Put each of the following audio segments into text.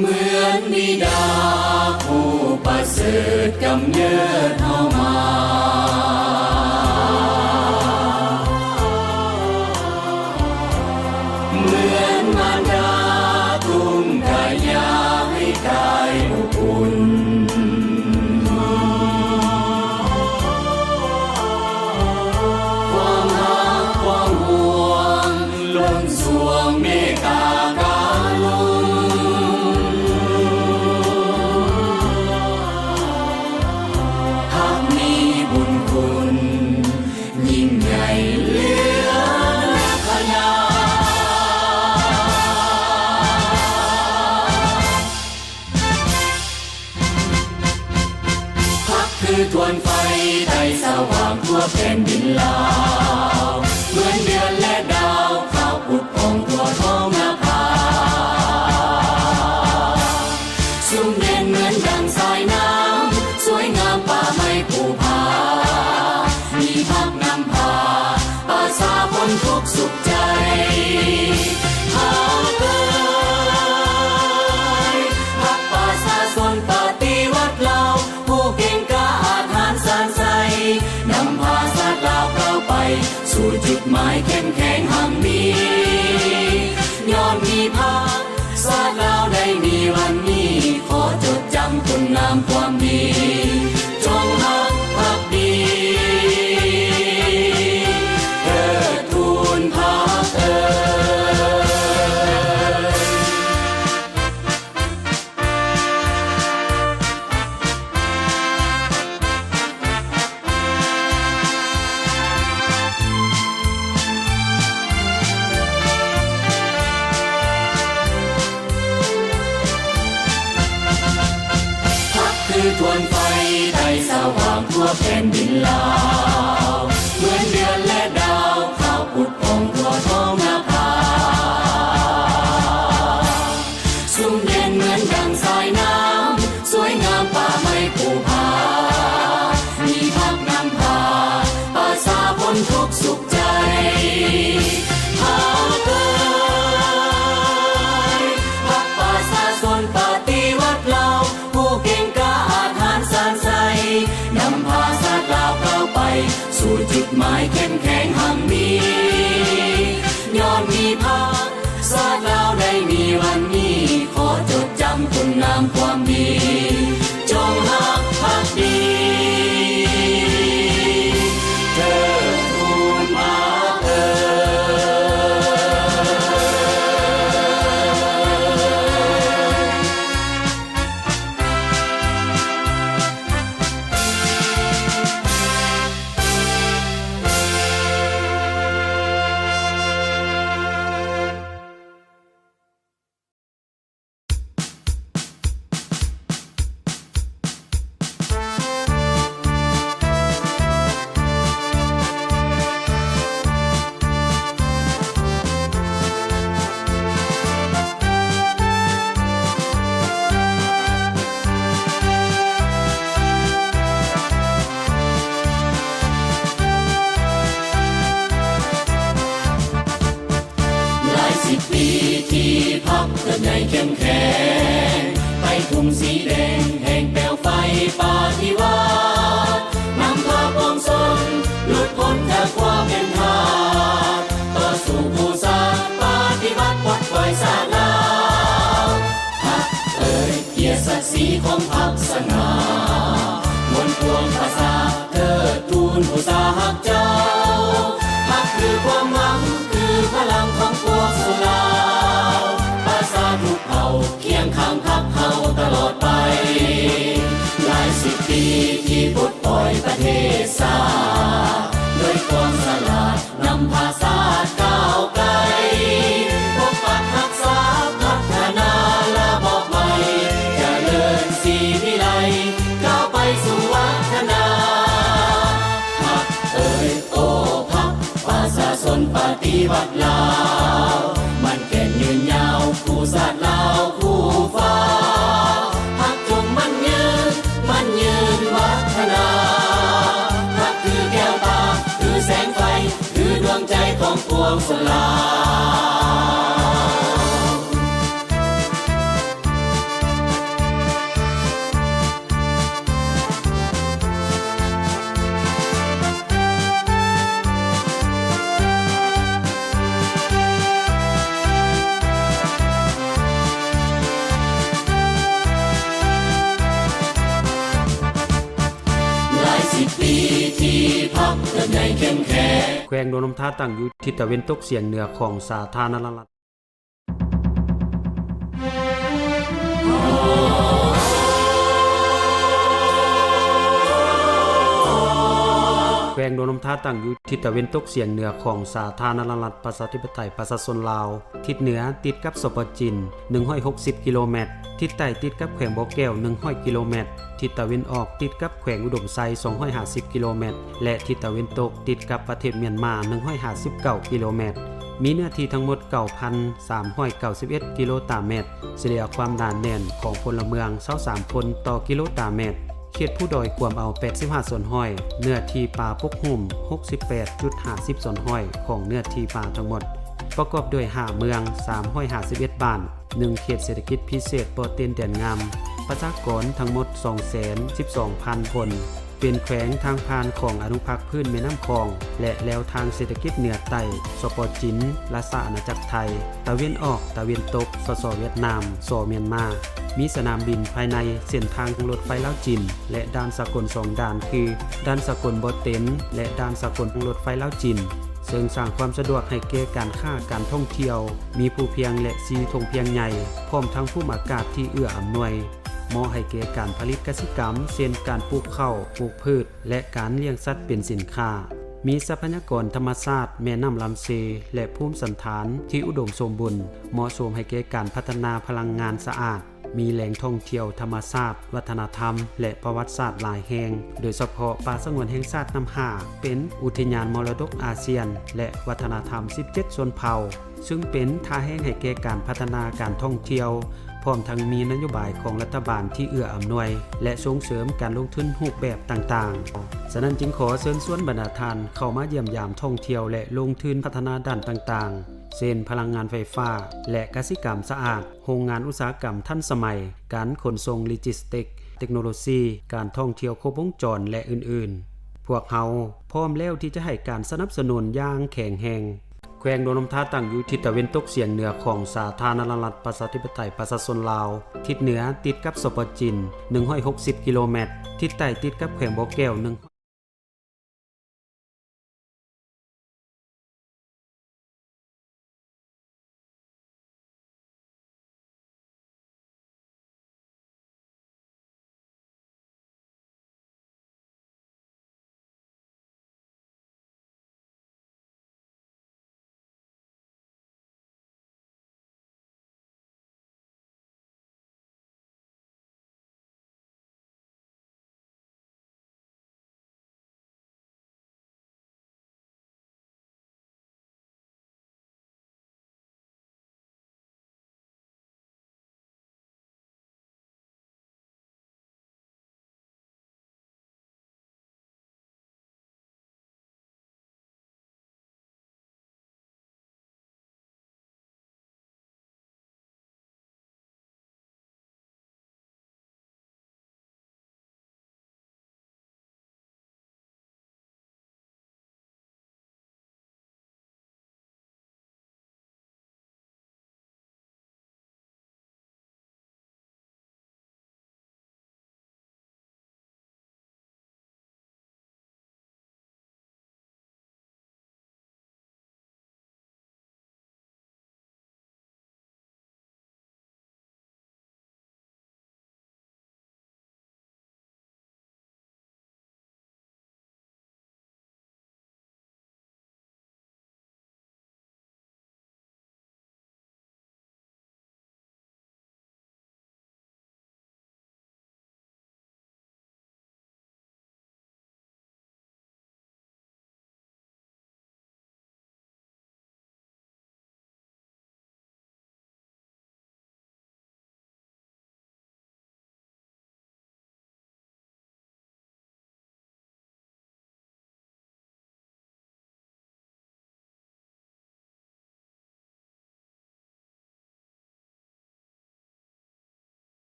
ເໝືອນບິດາຜູ້ປະເສີດກຳເນີດເຮົາມາ ເໝືອນມານດາຕຸ້ມກາຍາໃຫ້ກາຍອົບອຸ່ນ ຄວາມຮັກຄວາມຫ່ວງ ລົ້ນສວງເມດຕາກະລຸນ ພັກມີບຸນຄຸນ ຍິ່ງໃຫຍ່ເຫຼືອຂະໜາດ. ພັກຄືທວນໄຟໄດ້ສະຫວ່າງທົ່ວແຜ່ນດິນລາວ ເໝືອນເດືອນແລະດາວຂາວປຸດປ່ອງທົ່ວທ້ອງນະພາ ຊຸ່ມເຢັນເໝືອນດັ່ງສາຍນ້ຳ ສວຍງາມປ່າໄມ້ພູຜາ ມີພັກນຳພາ ປະຊາຊົນທຸກສຸກໃຈ ພັກເອີຍ ພັກປະຊາຊົນປະຕິວັດລາວ ຜູ້ເກັ່ງກ້າອາດຫານຊານໄຊ ນຳພາຊາດລາວກ້າວໄປ ສູ່ຈຸດໝາຍເຂັ້ມແຂງຮັ່ງມີ ຍ້ອນມີພັກ ຊາດລາວໄດ້ມີວັນນີ້ ຂໍຈົດຈຳຄຸນງາມຄວາມດີ ຈົ່ງຮັກພັກດີ ເທີດທູນພັກເອີຍ. ພັກຄືທວນໄຟໄດ້ສະຫວ່າງທົ່ວແຜ່ນດິນລາວ ເໝືອນເດືອນແລະດາວຂາວປຸດປ່ອງທົ່ວທ້ອງນະພາ ຊຸ່ມເຢັນເໝືອນດັ່ງສາຍນ້ຳ ສວຍງາມປ່າໄມ້ພູຜາ ມີພັກນຳພາ ປະຊາຊົນທຸກສຸກໃຈ ພັກເອີຍ ພັກປະຊາຊົນປະຕິວັດລາວ ຜູ້ເກັ່ງກ້າອາດຫານຊານໄຊ ນຳພາຊາດລາວກ້າວໄປ ສູ່ຈຸດໝາຍເຂັ້ມແຂງຮັ່ງມີ ຍ້ອນມີພັກ ຊາດລາວໄດ້ມີວັນນີ້ ຂໍຈົດຈຳຄຸນງາມຄວາມດີ ຈົ່ງຮັກພັກດີ ເທີດທູນພັກເອີຍ. ຫຼາຍສິບປີທີ່ພັກເຕີບໃຫຍ່ເຂັ້ມແຂງ ໄຕ້ທຸງສີແດງແຫ່ງແປວໄຟປະຕິວັດ ນຳພາປວງຊົນຫຼຸດພົ້ນຈາກຄວາມເປັນທາດ ຕໍ່ສູ້ກູ້ຊາດປະຕິວັດປົດປ່ອຍຊາດລາວ ພັກເອີຍ ກຽດສັກສີຂອງພັກສະຫງ່າ ມວນປວງປະຊາເທີດທູນອຸດສາຮັກເຈົ້າ ພັກຄືຄວາມຫວັງ ຄືພະລັງຂອງປວງຊົນລາວ ປະຊາທຸກເຜົ່າຄຽງຂ້າງພັກເຮົາຕະຫຼອດໄປ ຫຼາຍສິບປີທີ່ປົດປ່ອຍປະເທດຊາດ ດ້ວຍຄວາມສະຫຼາດ ນຳພາຊາດກ້າວໄກ ປົກປັກຮັກສາພັດທະນາລະບອບໃໝ່ ຈະເລີນສີວິໄລ ກ້າວໄປສູ່ວັດທະນາ ພັກເອີຍ ໂອ ພັກປະຊາຊົນປະຕິວັດລາວ ໝັ້ນແກ່ນຍືນຍາວ ຄູ່ຊາດລາວຄູ່ຟ້າ ພັກຈົ່ງໝັ້ນຍືນ ໝັ້ນຍືນວັດທະນາ ພັກຄືແກ້ວຕາ ຄືແສງໄຟ ຄືດວງໃຈຂອງປວງຊົນລາວ. ແຂວງຫຼວງນ້ຳທາຕັ້ງຢູ່ທິດຕາເວັນຕົກສຽງເໜືອຂອງສາທາລະນະລັດ ແຂວງຫຼວງນ້ຳທາຕັ້ງຢູ່ທິດຕາເວັນຕົກສຽງເໜືອຂອງສາທາລະນະລັດ ປະຊາທິປະໄຕ ປະຊາຊົນລາວ, ທິດເໜືອຕິດກັບ ສປ ຈີນ ໜຶ່ງຮ້ອຍຫົກສິບກິໂລແມັດ, ທິດໃຕ້ຕິດກັບແຂວງບໍ່ແກ້ວ ໜຶ່ງຮ້ອຍກິໂລແມັດ, ທິດຕາເວັນອອກຕິດກັບແຂວງອຸດົມໄຊ ສອງຮ້ອຍຫ້າສິບກິໂລແມັດ ແລະ ທິດຕາເວັນຕົກຕິດກັບປະເທດມຽນມາ ໜຶ່ງຮ້ອຍຫ້າສິບເກົ້າກິໂລແມັດ. ມີເນື້ອທີ່ທັງໝົດ ເກົ້າພັນສາມຮ້ອຍເກົ້າສິບເອັດກິໂລຕາແມັດ, ສະເລ່ຍຄວາມໜາແໜ້ນຂອງພົນລະເມືອງ ຊາວສາມຄົນຕໍ່ກິໂລຕາແມັດ. ເຂດພູດອຍກວມເອົາ ແປດສິບຫ້າສ່ວນຮ້ອຍ, ເນື້ອທີ່ປ່າປົກຫຸ້ມ ຫົກສິບແປດຈຸດຫ້າສິບສ່ວນຮ້ອຍຂອງເນື້ອທີ່ປ່າທັງໝົດ, ປະກອບດ້ວຍຫ້າເມືອງ ສາມຮ້ອຍຫ້າສິບເອັດບ້ານ, ໜຶ່ງເຂດເສດຖະກິດພິເສດບໍ່ເຕັນແດນງາມ, ປະຊາກອນທັງໝົດ ສອງແສນສິບສອງພັນຄົນ, ເປັນແຂວງທາງຜ່ານຂອງອະນຸພາກພື້ນແມ່ນ້ຳຂອງ ແລະ ແລວທາງເສດຖະກິດເໜືອໃຕ້ ສປ ຈີນ, ລາຊະອານາຈັກໄທ, ຕາເວັນອອກ, ຕາເວັນຕົກ, ສສ ຫວຽດນາມ, ສ ມຽນມາ. ມີສະໜາມບິນພາຍໃນ, ເສັ້ນທາງລົດໄຟລາວ-ຈີນ ແລະ ດ່ານສາກົນສອງດ່ານ ຄື ດ່ານສາກົນບໍ່ເຕັນ ແລະ ດ່ານສາກົນລົດໄຟລາວ-ຈີນ, ເຊິ່ງສ້າງຄວາມສະດວກໃຫ້ແກ່ການຄ້າການທ່ອງທ່ຽວ, ມີພູພຽງ ແລະ ສີທົ່ງພຽງໃຫຍ່, ພ້ອມທັງພູມອາກາດທີ່ເອື້ອອຳນວຍ, ເໝາະໃຫ້ແກ່ການຜະລິດກະສິກຳ, ເຊັ່ນ ການປູກເຂົ້າ, ປູກພືດ ແລະ ການລ້ຽງສັດເປັນສິນຄ້າ. ມີຊັບພະຍາກອນທຳມະຊາດ, ແມ່ນ້ຳລຳເຊ ແລະ ພູມສັນຖານທີ່ອຸດົມສົມບູນ, ເໝາະສົມໃຫ້ແກ່ການພັດທະນາພະລັງງານສະອາດ. ມີແຫຼ່ງທ່ອງທ່ຽວທຳມະຊາດ, ວັດທະນະທຳ ແລະ ປະຫວັດສາດຫຼາຍແຫ່ງ, ໂດຍສະເພາະປ່າສະຫງວນແຫ່ງຊາດນ້ຳຫ້າ ເປັນອຸທິຍານມໍລະດົກອາຊຽນ ແລະ ວັດທະນະທຳສິບເຈັດຊົນເຜົ່າ, ຊຶ່ງເປັນທ່າແຮງໃຫ້ແກ່ການພັດທະນາການທ່ອງທ່ຽວ, ພ້ອມທັງມີນະໂຍບາຍຂອງລັດຖະບານທີ່ເອື້ອອຳນວຍ ແລະ ສົ່ງເສີມການລົງທຶນຮູບແບບຕ່າງໆ. ສະນັ້ນຈຶ່ງຂໍເຊີນຊວນບັນດາທ່ານເຂົ້າມາຢ້ຽມຢາມທ່ອງທ່ຽວ ແລະ ລົງທຶນພັດທະນາດ້ານຕ່າງໆ ເຊັ່ນ ພະລັງງານໄຟຟ້າ ແລະ ກະສິກຳສະອາດ, ໂຮງງານອຸດສາຫະກຳທັນສະໄໝ, ການຂົນສົ່ງໂລຈິສຕິກ, ເຕັກໂນໂລຊີ, ການທ່ອງທ່ຽວຄົບວົງຈອນ ແລະ ອື່ນໆ. ພວກເຮົາພ້ອມແລ້ວທີ່ຈະໃຫ້ການສະໜັບສະໜູນຢ່າງແຂງແຮງ. ແຂວງຫຼວງນ້ຳທາຕັ້ງຢູ່ທິດຕາເວັນຕົກສຽງເໜືອຂອງສາທາລະນະລັດ ປະຊາທິປະໄຕ ປະຊາຊົນລາວ, ທິດເໜືອຕິດກັບ ສປ ຈີນ ໜຶ່ງຮ້ອຍຫົກສິບກິໂລແມັດ, ທິດໃຕ້ຕິດກັບແຂວງບໍ່ແກ້ວ ໜຶ່ງ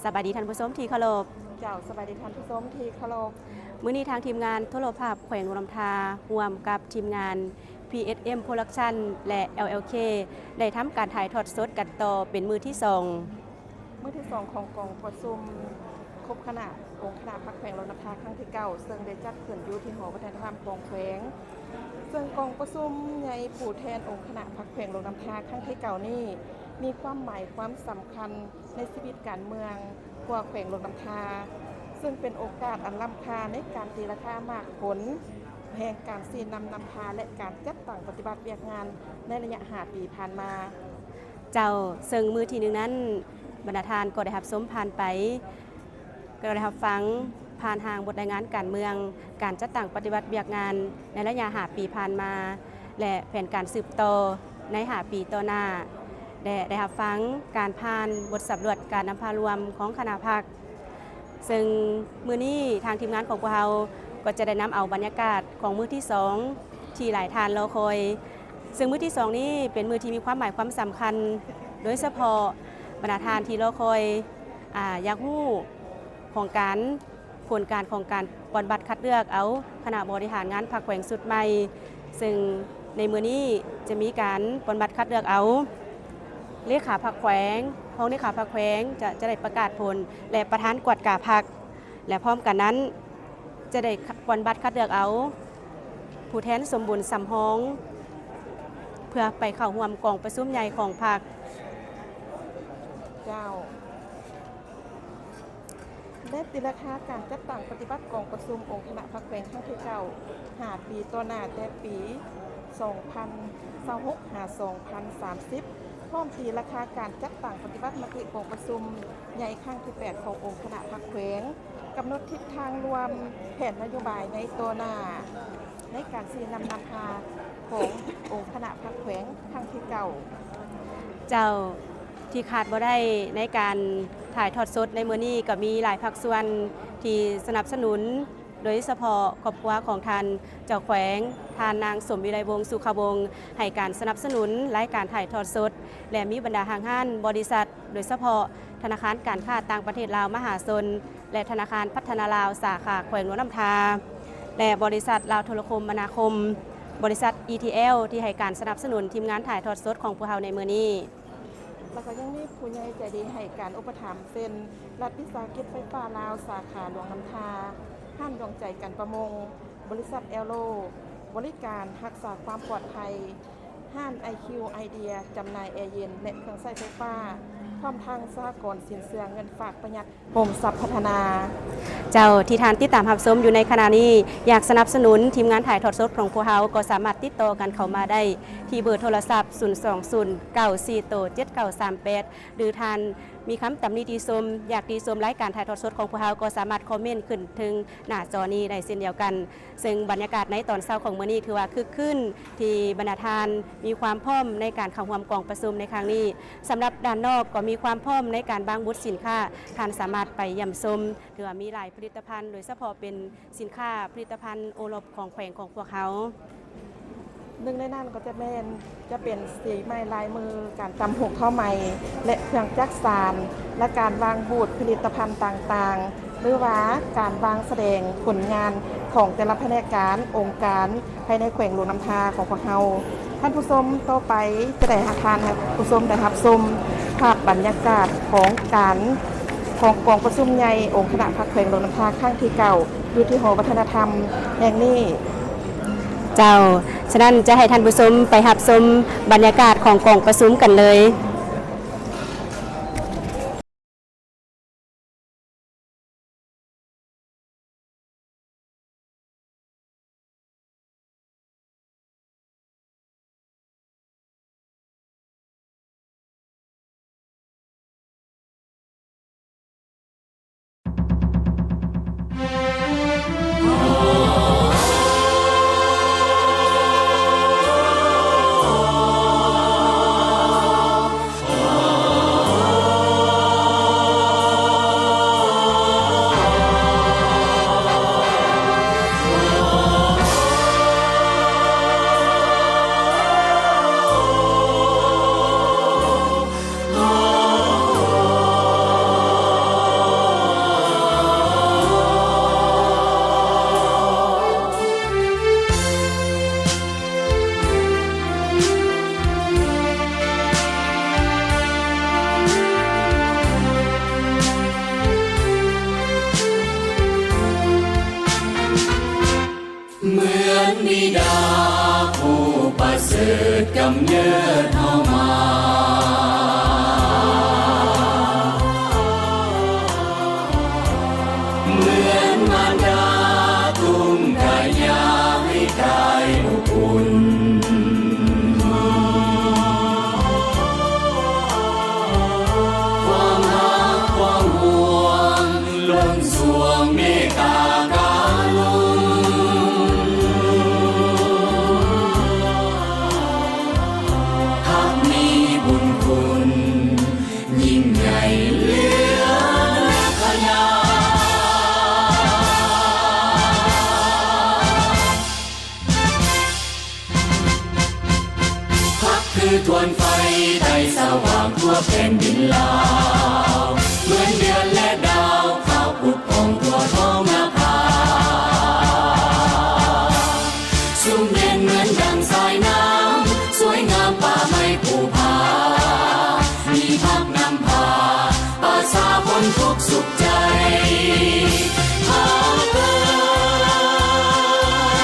ສະບາຍດີທ່ານຜູ້ຊົມທີ່ເຄົາລົບ. ເຈົ້າ, ສະບາຍດີທ່ານຜູ້ຊົມທີ່ເຄົາລົບ. ມື້ນີ້ທາງທີມງານໂທລະພາບແຂວງຫຼວງນ້ຳທາ ຮ່ວມກັບທີມງານ ພີເອັສເອັມ ໂປຣດັກຊັນ ແລະ ແອລແອລເຄ ໄດ້ທຳການຖ່າຍທອດສົດກັນຕໍ່ເປັນມື້ທີສອງ. ມື້ທີສອງຂອງກອງປະຊຸມຄົບຄະນະອົງຄະນະພັກແຂວງຫຼວງນ້ຳທາຄັ້ງທີເກົ້າ ເຊິ່ງໄດ້ຈັດຂຶ້ນຢູ່ທີ່ຫໍວັດທະນະທຳຂອງແຂວງ. ເຊິ່ງກອງປະຊຸມໃຫຍ່ຜູ້ແທນອົງຄະນະພັກແຂວງຫຼວງນ້ຳທາຄັ້ງທີເກົ້ານີ້ ມີຄວາມໝາຍຄວາມສຳຄັນ ໃນຊີວິດການເມືອງທົ່ວແຂວງຫຼວງນ້ຳທາ, ເຊິ່ງເປັນໂອກາດອັນລ້ຳຄ່າໃນການຕີລາຄາໝາກຜົນແຫ່ງການຊີ້ນຳນຳພາ ແລະ ການຈັດຕັ້ງປະຕິບັດວຽກງານໃນໄລຍະຫ້າປີຜ່ານມາ. ເຈົ້າ, ເຊິ່ງມື້ທີໜຶ່ງນັ້ນ ບັນດາທ່ານກໍໄດ້ຮັບຊົມຜ່ານໄປ, ກໍໄດ້ຮັບຟັງຜ່ານທາງບົດລາຍງານການເມືອງ, ການຈັດຕັ້ງປະຕິບັດວຽກງານໃນໄລຍະຫ້າປີຜ່ານມາ ແລະ ແຜນການສືບຕໍ່ໃນຫ້າປີຕໍ່ໜ້າ ແລະ ໄດ້ຮັບຟັງການຜ່ານບົດສຳຫຼວດການນຳພາລວມຂອງຄະນະພັກ. ເຊິ່ງມື້ນີ້ທາງທີມງານຂອງພວກເຮົາກໍຈະໄດ້ນຳເອົາບັນຍາກາດຂອງມື້ທີສອງ ທີ່ຫຼາຍທ່ານລໍຄອຍ. ເຊິ່ງມື້ທີສອງນີ້ເປັນມື້ທີ່ມີຄວາມໝາຍຄວາມສຳຄັນ, ໂດຍສະເພາະບັນດາທ່ານທີ່ລໍຄອຍ, ອາ, ຢາກຮູ້ຂອງການ ຜົນການຂອງການປ່ອນບັດຄັດເລືອກເອົາຄະນະບໍລິຫານງານພັກແຂວງຊຸດໃໝ່, ເຊິ່ງໃນມື້ນີ້ຈະມີການປ່ອນບັດຄັດເລືອກເອົາເລຂາພັກແຂວງ, ຮອງເລຂາພັກແຂວງ ຈະ, ຈະໄດ້ປະກາດຜົນ ແລະ ປະທານກວດກາພັກ ແລະ ພ້ອມກັນນັ້ນຈະໄດ້ປ່ອນບັດຄັດເລືອກເອົາຜູ້ແທນສົມບູນສຳຮອງ ເພື່ອໄປເຂົ້າຮ່ວມກອງປະຊຸມໃຫຍ່ຂອງພັກ. ເຈົ້າ. ແລະ ຕີລາຄາການຈັດຕັ້ງປະຕິບັດກອງປະຊຸມອົງຄະນະພັກແຂວງຄັ້ງທີເກົ້າ ຫ້າປີຕໍ່ໜ້າ ແຕ່ປີສອງພັນຊາວຫົກ ຫາ ສອງພັນສາມສິບ, ພ້ອມຕີລາຄາການຈັດຕັ້ງປະຕິບັດມະຕິກອງປະຊຸມໃຫຍ່ຄັ້ງທີແປດ ຂອງອົງຄະນະພັກແຂວງ, ກຳນົດທິດທາງລວມແຜນນະໂຍບາຍໃນຕໍ່ໜ້າ ໃນການຊີ້ນຳນຳພາຂອງອົງຄະນະພັກແຂວງຄັ້ງທີເກົ້າ. ເຈົ້າ, ທີ່ຂາດບໍ່ໄດ້ໃນການຖ່າຍທອດສົດໃນມື້ນີ້ ກໍມີຫຼາຍພາກສ່ວນທີ່ສະໜັບສະໜູນ, ໂດຍສະເພາະຄອບຄົວຂອງທ່ານເຈົ້າແຂວງ, ທ່ານນາງ ສົມວິໄລວົງ ສຸຂະວົງ ໃຫ້ການສະໜັບສະໜູນລາຍການຖ່າຍທອດສົດ ແລະ ມີບັນດາຫ້າງຮ້ານ, ບໍລິສັດ, ໂດຍສະເພາະທະນາຄານການຄ້າຕ່າງປະເທດລາວມະຫາຊົນ ແລະ ທະນາຄານພັດທະນາລາວສາຂາແຂວງຫຼວງນ້ຳທາ ແລະ ບໍລິສັດລາວໂທລະຄົມມະນາຄົມ, ບໍລິສັດ ອີ ທີ ແອລ ທີ່ໃຫ້ການສະໜັບສະໜູນທີມງານຖ່າຍທອດສົດຂອງພວກເຮົາໃນມື້ນີ້. ແລ້ວກໍຍັງມີຜູ້ໃຫຍ່ໃຈດີໃຫ້ການອຸປະຖຳ ເຊັ່ນ ລັດວິສາຫະກິດໄຟຟ້າລາວສາຂາຫຼວງນ້ຳທາ, ຮ້ານດວງໃຈການປະມົງ, ບໍລິສັດແອໂລ ບໍລິການຮັກສາຄວາມປອດໄພ, ຮ້ານ ໄອຄິວ ໄອເດຍ ຈຳໜ່າຍແອເຢັນ ແລະ ເຄື່ອງໃຊ້ໄຟຟ້າ, ພ້ອມທັງສະຫະກອນສິນເຊື່ອເງິນຝາກປະຢັດໂຮມຊັບພັດທະນາ. ເຈົ້າ, ທີ່ທ່ານຕິດຕາມຮັບຊົມຢູ່ໃນຂະນະນີ້ ຢາກສະໜັບສະໜູນທີມງານຖ່າຍທອດສົດຂອງພວກເຮົາ ກໍສາມາດຕິດຕໍ່ກັນເຂົ້າມາໄດ້ທີ່ເບີໂທລະສັບ ສູນສອງສູນ ເກົ້າສີ່ໂຕ ເຈັດເກົ້າສາມແປດ ຫຼື ທ່ານມີຄຳຕຳໜິຕິຊົມ, ຢາກຕິຊົມລາຍການຖ່າຍທອດສົດຂອງພວກເຮົາ ກໍສາມາດຄອມເມັນຂຶ້ນເທິງໜ້າຈໍນີ້ໄດ້ເຊັ່ນດຽວກັນ. ເຊິ່ງບັນຍາກາດໃນຕອນເຊົ້າຂອງມື້ນີ້ຖືວ່າຄຶກຄື້ນ ທີ່ບັນດາທ່ານມີຄວາມພ້ອມໃນການເຂົ້າຮ່ວມກອງປະຊຸມໃນຄັ້ງນີ້. ສຳລັບດ້ານນອກກໍມີຄວາມພ້ອມໃນການວາງບູດສິນຄ້າ, ທ່ານສາມາດໄປຢ້ຽມຊົມ. ຖືວ່າມີຫຼາຍຜະລິດຕະພັນ, ໂດຍສະເພາະເປັນສິນຄ້າຜະລິດຕະພັນໂອລົບຂອງແຂວງຂອງພວກເຮົາ. ໜຶ່ງໃນນັ້ນກໍຈະແມ່ນ ຈະເປັນສີໄມ້ລາຍມື, ການຕຳຫຸກເຂົ້າໃໝ່ ແລະ ເຄື່ອງຈັກສານ ແລະ ການວາງບູດຜະລິດຕະພັນຕ່າງໆ ຫຼືວ່າການວາງສະແດງຜົນງານຂອງແຕ່ລະພະແນກການ, ອົງການ ພາຍໃນແຂວງຫຼວງນ້ຳທາຂອງພວກເຮົາ. ທ່ານຜູ້ຊົມ, ຕໍ່ໄປຈະໄດ້ໃຫ້ທ່ານຜູ້ຊົມໄດ້ຮັບຊົມພາບບັນຍາກາດຂອງການ ຂອງກອງປະຊຸມໃຫຍ່ອົງຄະນະພັກແຂວງຫຼວງນ້ຳທາຄັ້ງທີເກົ້າ ຢູ່ທີ່ຫໍວັດທະນະທຳແຫ່ງນີ້. ເຈົ້າ, ສະນັ້ນຈະໃຫ້ທ່ານຜູ້ຊົມໄປຮັບຊົມບັນຍາກາດຂອງກອງປະຊຸມກັນເລີຍ. ເກີດກຳເນີດເຮົາມາ ເໝືອນມານດາຕຸ້ມກາຍາໃຫ້ກາຍອົບອຸ່ນ ຄວາມຮັກຄວາມຫ່ວງ ລົ້ນສວງເມດຕາກະລຸນ ພັກມີບຸນຄຸນ ຍິ່ງໃຫຍ່ເຫຼືອຂະໜາດ. ພັກຄືທວນໄຟໄດ້ສະຫວ່າງທົ່ວແຜ່ນດິນລາວ ເໝືອນເດືອນແລະດາວຂາວປຸດຜ່ອງທົ່ວທ້ອງນະພາ ຊຸ່ມເຢັນເໝືອນດັ່ງສາຍນ້ຳ ສວຍງາມປ່າໄມ້ພູຜາ ມີພັກນຳພາ ປະຊາຊົນທຸກສຸກໃຈ ພັກເອີ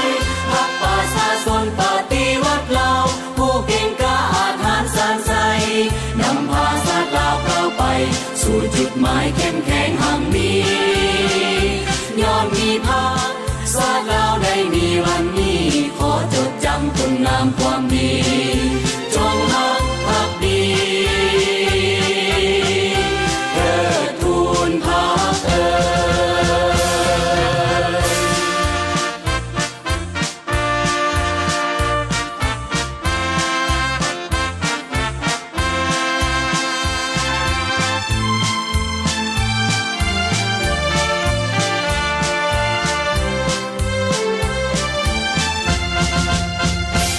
ຍ ພັກປະຊາຊົນປະຕິວັດລາວ ຜູ້ເກັ່ງກ້າອາດຫານຊານໄຊ ນຳພາຊາດລາວກ້າວໄປ ສູ່ຈຸດໝາຍເຂັ້ມແຂງຮັ່ງມີ ຍ້ອນມີພັກ ຊາດລາວໄດ້ມີວັນນີ້ ຂໍຈົດຈຳຄຸນງາມຄວາມດີ ຈົ່ງຮັກພັກດີ ເທີດທູນພັກເອີຍ.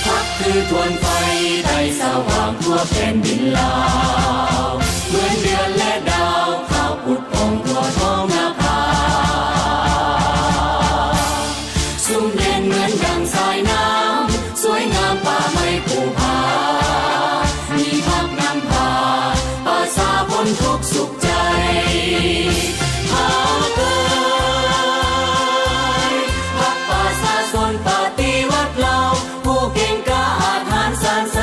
ພັກຄືທວນໄຟໄດ້ສະຫວ່າງທົ່ວແຜ່ນດິນລາວ ເໝືອນເດືອນແລະດາວຂາວປຸດຜ່ອງທົ່ວທ້ອງນະພາ ຊຸ່ມເຢັນເໝືອນດັ່ງສາຍນ້ຳ ສວຍງາມປ່າໄມ້ພູຜາ ມີພັກນຳພາ ປະຊາຊົນທຸກສຸກໃຈ ພັກເອີຍ ພັກປະຊາຊົນປະຕິວັດລາວ ຜູ້ເກັ່ງກ້າອາດຫານຊານໄຊ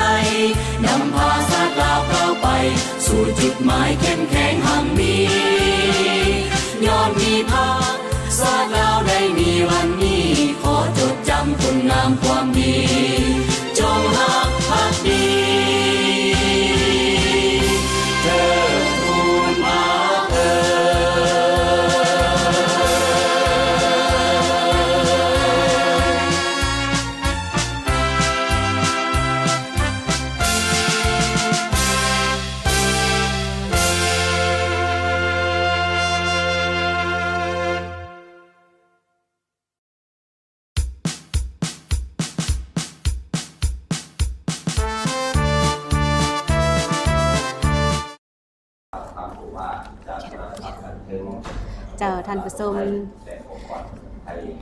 ນຳພາຊາດລາວກ້າວໄປ ສູ່ຈຸດໝາຍເຂັ້ມແຂງຮັ່ງມີ ຍ້ອນມີພັກ ຊາດລາວໄດ້ມີວັນນີ້ ຂໍຈົດຈຳຄຸນງາມຄວາມດີ ຈົ່ງຮັກພັກດີ ເທີດທູນພັກເອີຍ. ເຈົ້າ ທ່ານຜູ້ຊົມ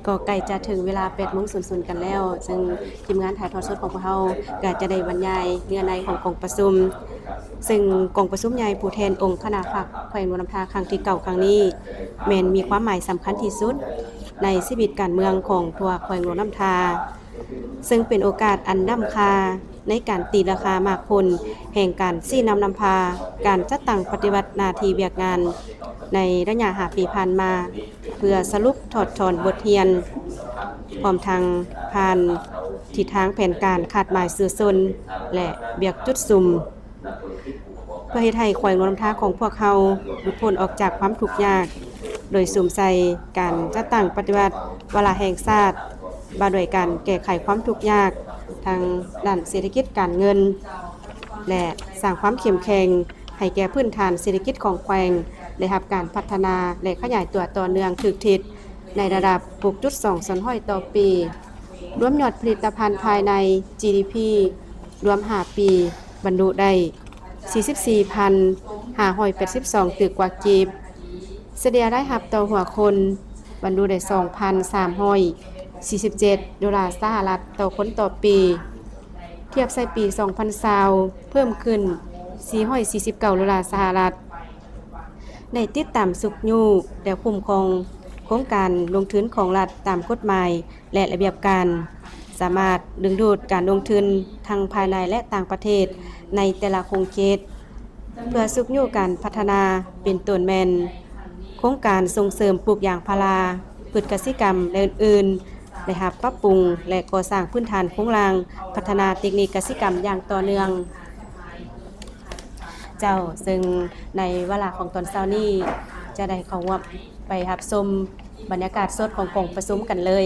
ກໍໃກ້ຈະເຖິງເວລາແປດໂມງສູນສູນກັນແລ້ວ ເຊິ່ງທີມງານຖ່າຍທອດສົດຂອງພວກເຮົາກໍຈະໄດ້ບັນຍາຍເນື້ອໃນຂອງກອງປະຊຸມ ເຊິ່ງກອງປະຊຸມໃຫຍ່ຜູ້ແທນອົງຄະນະພັກແຂວງຫຼວງນ້ຳທາຄັ້ງທີເກົ້າຄັ້ງນີ້ ແມ່ນມີຄວາມໝາຍສຳຄັນທີ່ສຸດໃນຊີວິດການເມືອງຂອງທົ່ວແຂວງຫຼວງນ້ຳທາ ເຊິ່ງເປັນໂອກາດອັນລ້ຳຄ່າໃນການຕີລາຄາໝາກຜົນແຫ່ງການຊີ້ນຳນຳພາການຈັດຕັ້ງປະຕິບັດໜ້າທີ່ວຽກງານໃນໄລຍະຫ້າປີຜ່ານມາ ເພື່ອສະຫຼຸບຖອດຖອນບົດຮຽນ ພ້ອມທັງຜ່ານທິດທາງແຜນການຄາດໝາຍຊື່ຊົນ ແລະ ວຽກຈຸດສຸມ ເພື່ອເຮັດໃຫ້ແຂວງຫຼວງນ້ຳທາຂອງພວກເຮົາຫຼຸດພົ້ນອອກຈາກຄວາມທຸກຍາກ ໂດຍສຸມໃສ່ການຈັດຕັ້ງປະຕິບັດວາລະແຫ່ງຊາດ ວ່າດ້ວຍການແກ້ໄຂຄວາມທຸກຍາກທາງດ້ານເສດຖະກິດການເງິນ ແລະ ສ້າງຄວາມເຂັ້ມແຂງໃຫ້ແກ່ພື້ນຖານເສດຖະກິດຂອງແຂວງ ໄດ້ຮັບການພັດທະນາ ແລະ ຂະຫຍາຍຕົວຕໍ່ເນື່ອງຖືກທິດ ໃນລະດັບ ຫົກຈຸດສອງສ່ວນຮ້ອຍຕໍ່ປີ, ລວມຍອດຜະລິດຕະພັນພາຍໃນ ຈີດີພີ ລວມຫ້າປີ ບັນລຸໄດ້ ສີ່ສິບສີ່ພັນຫ້າຮ້ອຍແປດສິບສອງ ຕື້ກວ່າກີບ, ສະເລ່ຍລາຍຮັບຕໍ່ຫົວຄົນ ບັນລຸໄດ້ ສອງພັນສາມຮ້ອຍສີ່ສິບເຈັດ ໂດລາສະຫະລັດຕໍ່ຄົນຕໍ່ປີ, ທຽບໃສ່ປີສອງພັນຊາວ ເພີ່ມຂຶ້ນ ສີ່ຮ້ອຍສີ່ສິບເກົ້າ ໂດລາສະຫະລັດ. ໄດ້ຕິດຕາມຊຸກຍູ້ ແລະ ຄຸ້ມຄອງໂຄງການລົງທຶນຂອງລັດຕາມກົດໝາຍ ແລະ ລະບຽບການ. ສາມາດດຶງດູດການລົງທຶນທັງພາຍໃນ ແລະ ຕ່າງປະເທດໃນແຕ່ລະຂົງເຂດ ເພື່ອຊຸກຍູ້ການພັດທະນາ ເປັນຕົ້ນແມ່ນໂຄງການສົ່ງເສີມປູກຢາງພາລາ, ພືດກະສິກຳ ແລະ ອື່ນໆ ໄດ້ຮັບປັບປຸງ ແລະ ກໍ່ສ້າງພື້ນຖານໂຄງລ່າງ, ພັດທະນາເຕັກນິກກະສິກຳຢ່າງຕໍ່ເນື່ອງ. ເຈົ້າ, ເຊິ່ງໃນວາລະຂອງຕອນເຊົ້ານີ້ ຈະໄດ້ເຂົ້າຮ່ວມໄປຮັບຊົມບັນຍາກາດສົດຂອງກອງປະຊຸມກັນເລີຍ.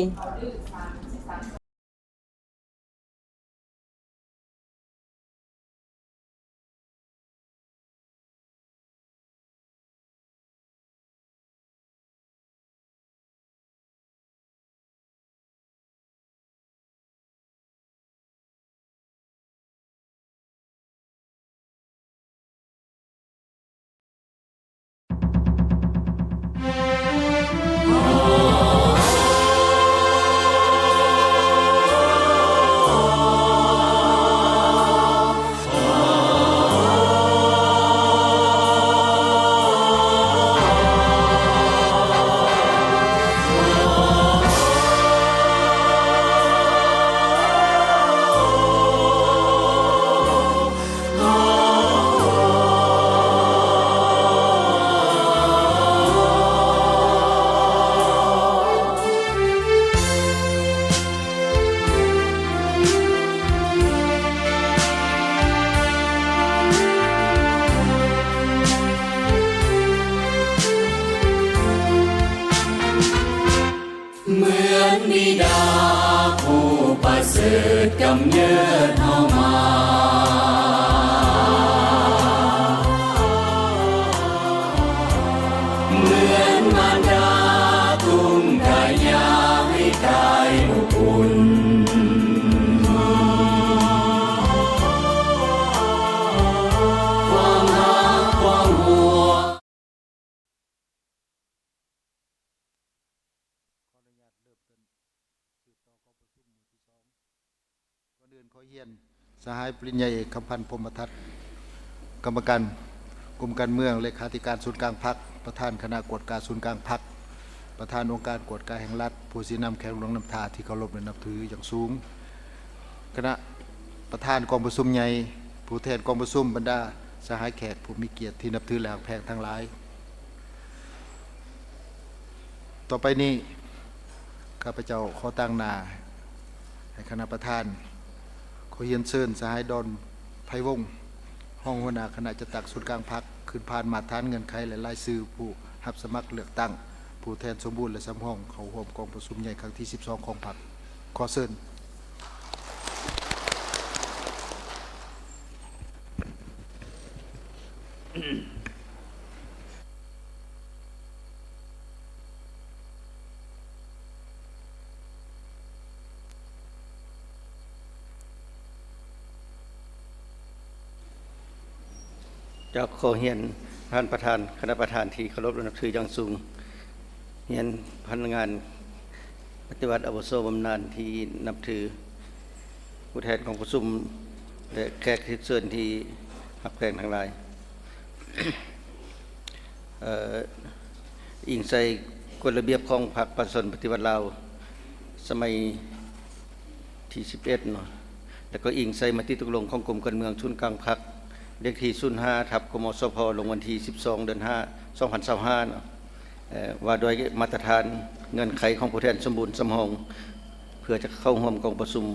ເໝືອນບິດາຜູ້ປະເສີດກຳເນີດເຮົາມາ, ເໝືອນມານດາຕຸ້ມກາຍາໃຫ້ກາຍອົບອຸ່ນ. ຄວາມຮັກຄວາມຫ່ວງ ຂໍອະນຸຍາດເລີ່ມຕົ້ນສືບຕໍ່ກອງປະຊຸມມື້ທີສອງ. ກ່ອນອື່ນຂໍຮຽນສະຫາຍປະລິນຍາເອກ ຄຳພັນ ພົມມະທັດ ກຳມະການກົມການເມືອງ, ເລຂາທິການສູນກາງພັກ, ປະທານຄະນະກວດກາສູນກາງພັກ, ປະທານອົງການກວດກາແຫ່ງລັດ, ຜູ້ຊີ້ນຳແຂວງຫຼວງນ້ຳທາທີ່ເຄົາລົບ ແລະ ນັບຖືຢ່າງສູງ, ຄະນະປະທານກອງປະຊຸມໃຫຍ່, ຜູ້ແທນກອງປະຊຸມ, ບັນດາສະຫາຍແຂກຜູ້ມີກຽດທີ່ນັບຖື ແລະ ຮັກແພງທັງຫຼາຍ. ຕໍ່ໄປນີ້ ຂ້າພະເຈົ້າຂໍຕາງໜ້າໃຫ້ຄະນະປະທານ ຂໍຮຽນເຊີນສະຫາຍ ດອນ ໄພວົງ ຮອງຫົວໜ້າຄະນະຈັດຕັ້ງສູນກາງພັກ ຂຶ້ນຜ່ານມາດຖານເງື່ອນໄຂ ແລະ ລາຍຊື່ຜູ້ຮັບສະໝັກເລືອກຕັ້ງ ຜູ້ແທນສົມບູນ ແລະ ສຳຮອງ ເຂົ້າຮ່ວມກອງປະຊຸມໃຫຍ່ຄັ້ງທີສິບສອງຂອງພັກ. ຂໍເຊີນ. ຈະຂໍຮຽນທ່ານປະທານ, ຄະນະປະທານທີ່ເຄົາລົບ ແລະ ນັບຖືຢ່າງສູງ, ຮຽນພະນັກງານປະຕິບັດອາວຸໂສບຳນານທີ່ນັບຖື, ຜູ້ແທນກອງປະຊຸມ ແລະ ແຂກຖືກເຊີນທີ່ຮັກແພງທັງຫຼາຍ. ເອີ ອີງໃສ່ກົດລະບຽບຂອງພັກປະຊາຊົນປະຕິວັດລາວ ສະໄໝທີສິບເອັດເນາະ ແລ້ວກໍອີງໃສ່ມະຕິຕົກລົງຂອງກົມການເມືອງສູນກາງພັກ ເລກທີສູນຫ້າ ທັບ ກມສພ ລົງວັນທີສິບສອງ ເດືອນຫ້າ ສອງພັນຊາວຫ້າເນາະ ເອີ ວ່າດ້ວຍມາດຕະຖານເງື່ອນໄຂຂອງຜູ້ແທນສົມບູນສຳຮອງ ເພື່ອຈະເຂົ້າຮ່ວມກອງປະຊຸມ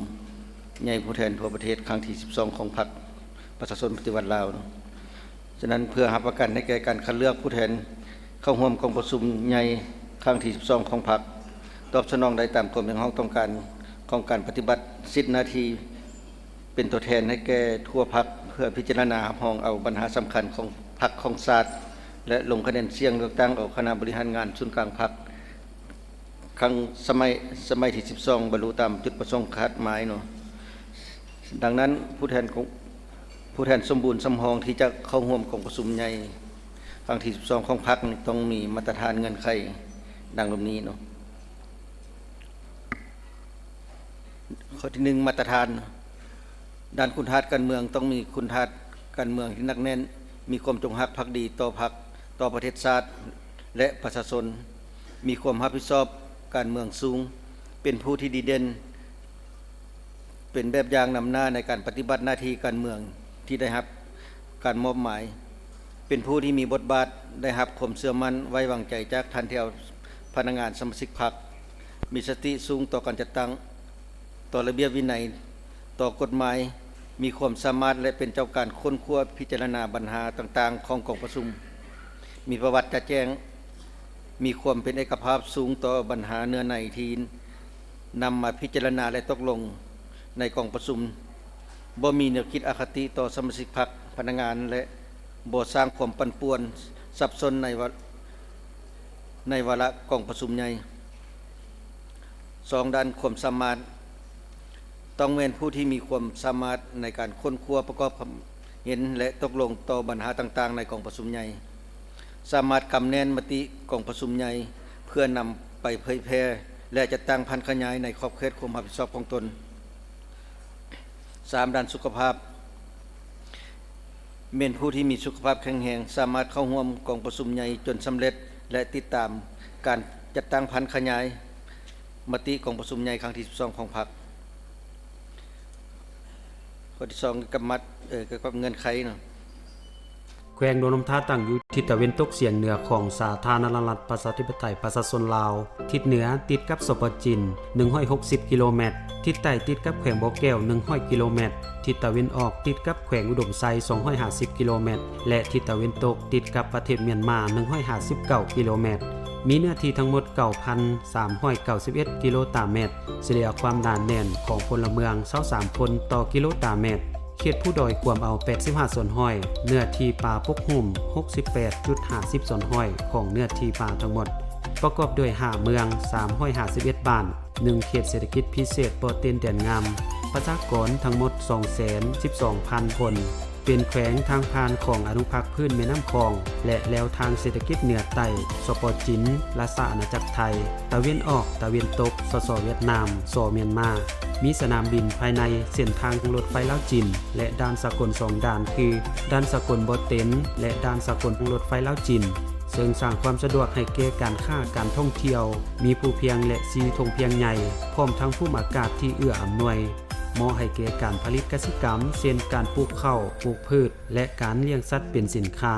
ໃຫຍ່ຜູ້ແທນທົ່ວປະເທດຄັ້ງທີສິບສອງຂອງພັກປະຊາຊົນປະຕິວັດລາວເນາະ. ສະນັ້ນ ເພື່ອຮັບປະກັນໃຫ້ແກ່ການຄັດເລືອກຜູ້ແທນເຂົ້າຮ່ວມກອງປະຊຸມໃຫຍ່ຄັ້ງທີສິບສອງຂອງພັກ, ຕອບສະໜອງໄດ້ຕາມຄວາມຮຽກຮ້ອງຕ້ອງການຂອງການປະຕິບັດສິດໜ້າທີ່ເປັນຕົວແທນໃຫ້ແກ່ທົ່ວພັກ ເພື່ອພິຈາລະນາຮັບຮອງເອົາບັນຫາສຳຄັນຂອງພັກຂອງຊາດ ແລະ ລົງຄະແນນສຽງເລືອກຕັ້ງເອົາຄະນະບໍລິຫານງານສູນກາງພັກ ຄັ້ງສະໄໝ, ສະໄໝທີສິບສອງ ບັນລຸຕາມຈຸດປະສົງຄາດໝາຍເນາະ. ດັ່ງນັ້ນ ຜູ້ແທນຂອງ, ຜູ້ແທນສົມບູນສຳຮອງທີ່ຈະເຂົ້າຮ່ວມກອງປະຊຸມໃຫຍ່ຄັ້ງທີສິບສອງຂອງພັກນີ້ ຕ້ອງມີມາດຕະຖານເງື່ອນໄຂດັ່ງລວມນີ້ເນາະ. ຂໍ້ທີໜຶ່ງ ມາດຕະຖານ ດ້ານຄຸນທາດການເມືອງ ຕ້ອງມີຄຸນທາດການເມືອງທີ່ໜັກແໜ້ນ, ມີຄວາມຈົງຮັກພັກດີຕໍ່ພັກ, ຕໍ່ປະເທດຊາດ ແລະ ປະຊາຊົນ, ມີຄວາມຮັບຜິດຊອບການເມືອງສູງ, ເປັນຜູ້ທີ່ດີເດັ່ນ ເປັນແບບຢ່າງນຳໜ້າໃນການປະຕິບັດໜ້າທີ່ການເມືອງທີ່ໄດ້ຮັບການມອບໝາຍ, ເປັນຜູ້ທີ່ມີບົດບາດ, ໄດ້ຮັບຄວາມເຊື່ອໝັ້ນໄວ້ວາງໃຈຈາກທ່ານແຖວພະນັກງານສະມາຊິກພັກ, ມີສະຕິສູງຕໍ່ການຈັດຕັ້ງ, ຕໍ່ລະບຽບວິໄນ, ຕໍ່ກົດໝາຍ, ມີຄວາມສາມາດ ແລະ ເປັນເຈົ້າການຄົ້ນຄວ້າພິຈາລະນາບັນຫາຕ່າງໆຂອງກອງປະຊຸມ, ມີປະຫວັດຈະແຈ້ງ, ມີຄວາມເປັນເອກະພາບສູງຕໍ່ບັນຫາເນື້ອໃນທີ່ນຳມາພິຈາລະນາ ແລະ ຕົກລົງໃນກອງປະຊຸມ, ບໍ່ມີແນວຄິດອະຄະຕິຕໍ່ສະມາຊິກພັກ, ພະນັກງານ ແລະ ບໍ່ສ້າງຄວາມປັ່ນປ່ວນສັບສົນໃນວາ ໃນວາລະກອງປະຊຸມໃຫຍ່. ສອງ, ດ້ານຄວາມສາມາດ, ຕ້ອງແມ່ນຜູ້ທີ່ມີຄວາມສາມາດໃນການຄົ້ນຄວ້າ, ປະກອບຄຳເຫັນ ແລະ ຕົກລົງຕໍ່ບັນຫາຕ່າງໆໃນກອງປະຊຸມໃຫຍ່, ສາມາດກຳແໜ້ນມະຕິກອງປະຊຸມໃຫຍ່ ເພື່ອນຳໄປເຜີຍແຜ່ ແລະ ຈັດຕັ້ງຜັນຂະຫຍາຍໃນຂອບເຂດຄວາມຮັບຜິດຊອບຂອງຕົນ. ສາມ, ດ້ານສຸຂະພາບ, ແມ່ນຜູ້ທີ່ມີສຸຂະພາບແຂງແຮງ, ສາມາດເຂົ້າຮ່ວມກອງປະຊຸມໃຫຍ່ຈົນສຳເລັດ ແລະ ຕິດຕາມການຈັດຕັ້ງຜັນຂະຫຍາຍມະຕິກອງປະຊຸມໃຫຍ່ຄັ້ງທີສິບສອງຂອງພັກ. ຂໍ້ທີສອງ ກ່ຽວກັບມາດ ເອີ ກ່ຽວກັບເງື່ອນໄຂເນາະ. ແຂວງຫຼວງນ້ຳທາຕັ້ງຢູ່ທິດຕາເວັນຕົກສຽງເໜືອຂອງສາທາລະນະລັດ ປະຊາທິປະໄຕ ປະຊາຊົນລາວ, ທິດເໜືອຕິດກັບ ສປ ຈີນ ໜຶ່ງຮ້ອຍຫົກສິບກິໂລແມັດ, ທິດໃຕ້ຕິດກັບແຂວງບໍ່ແກ້ວ ໜຶ່ງຮ້ອຍກິໂລແມັດ, ທິດຕາເວັນອອກຕິດກັບແຂວງອຸດົມໄຊ ສອງຮ້ອຍຫ້າສິບກິໂລແມັດ ແລະ ທິດຕາເວັນຕົກຕິດກັບປະເທດມຽນມາ ໜຶ່ງຮ້ອຍຫ້າສິບເກົ້າກິໂລແມັດ. ມີເນື້ອທີ່ທັງໝົດ ເກົ້າພັນສາມຮ້ອຍເກົ້າສິບເອັດກິໂລຕາແມັດ, ສະເລ່ຍຄວາມໜາແໜ້ນຂອງພົນລະເມືອງ ຊາວສາມຄົນຕໍ່ກິໂລຕາແມັດ. ເຂດພູດອຍກວມເອົາ ແປດສິບຫ້າສ່ວນຮ້ອຍ, ເນື້ອທີ່ປ່າປົກຫຸ້ມ ຫົກສິບແປດຈຸດຫ້າສິບສ່ວນຮ້ອຍຂອງເນື້ອທີ່ປ່າທັງໝົດ, ປະກອບດ້ວຍຫ້າເມືອງ ສາມຮ້ອຍຫ້າສິບເອັດບ້ານ, ໜຶ່ງເຂດເສດຖະກິດພິເສດບໍ່ເຕັນແດນງາມ, ປະຊາກອນທັງໝົດ ສອງແສນສິບສອງພັນຄົນ, ເປັນແຂວງທາງຜ່ານຂອງອະນຸພາກພື້ນແມ່ນ້ຳຂອງ ແລະ ແລວທາງເສດຖະກິດເໜືອໃຕ້ ສປ ຈີນ, ລາຊະອານາຈັກໄທ, ຕາເວັນອອກ, ຕາເວັນຕົກ, ສສ ຫວຽດນາມ, ສ ມຽນມາ, ມີສະໜາມບິນພາຍໃນ, ເສັ້ນທາງລົດໄຟລາວ-ຈີນ ແລະ ດ່ານສາກົນສອງດ່ານ ຄື ດ່ານສາກົນບໍ່ເຕັນ ແລະ ດ່ານສາກົນລົດໄຟລາວ-ຈີນ, ເຊິ່ງສ້າງຄວາມສະດວກໃຫ້ແກ່ການຄ້າການທ່ອງທ່ຽວ, ມີພູພຽງ ແລະ ສີທົ່ງພຽງໃຫຍ່, ພ້ອມທັງພູມອາກາດທີ່ເອື້ອອຳນວຍ, ເໝາະໃຫ້ແກ່ການຜະລິດກະສິກຳ ເຊັ່ນ ການປູກເຂົ້າ, ປູກພືດ ແລະ ການລ້ຽງສັດເປັນສິນຄ້າ.